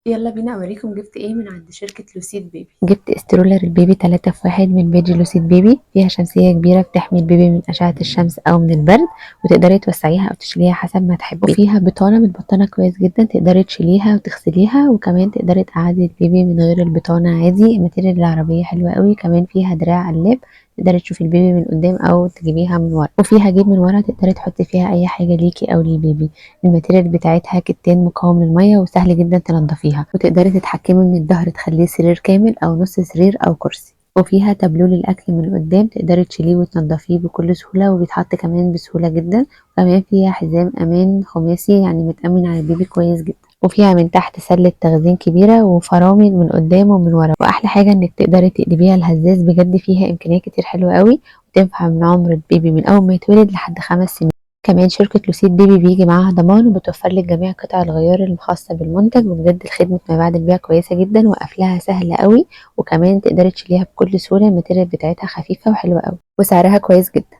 يلا بينا اوريكم جبت ايه من عند شركة لوسيد بيبي. جبت stroller البيبي 3 في 1 من page لوسيد بيبي، فيها شمسية كبيرة بتحمي البيبي من أشعة الشمس أو من البرد، وتقدري توسعيها أو تشيليها حسب ما تحبي. وفيها بطانة متبطنة كويس جدا، تقدري تشيليها وتغسليها، وكمان تقدري تقعدي البيبي من غير البطانة عادي. material العربية حلوة قوي. كمان فيها دراع قلاب، تقدري تشوفي البيبي من قدام او تجيبيها من ورا، وفيها جيب من ورا تقدري تحطي فيها اي حاجة ليكي او للبيبي. ال material بتاعتها كتان مقاوم للمية وسهل جدا تنضفيها، وتقدري تتحكمي من الظهر تخليه سرير كامل او نص سرير او كرسي. وفيها تابلو للاكل من قدام، تقدري تشيليه وتنضفيه بكل سهولة، وبيتحط كمان بسهولة جدا. وكمان فيها حزام امان خماسي، يعني متأمن على البيبي كويس جدا. وفيها من تحت سلة تخزين كبيرة وفرامل من قدام ومن ورا. واحلى حاجة انك تقدري تقلبيها الهزاز، بجد فيها امكانيات كتير حلوة قوي، وتنفع من عمر البيبي من اول ما يتولد لحد 5 سنين. كمان شركة لوسيد بيبي بيجي معاها ضمان، وبتوفر لك جميع قطع الغيار الخاصة بالمنتج. وبجد الخدمة ما بعد البيع كويسة جدا، وقفلها سهل قوي، وكمان تقدري تشيليها بكل سهولة. ال material بتاعتها خفيفة وحلوة قوي، وسعرها كويس جدا.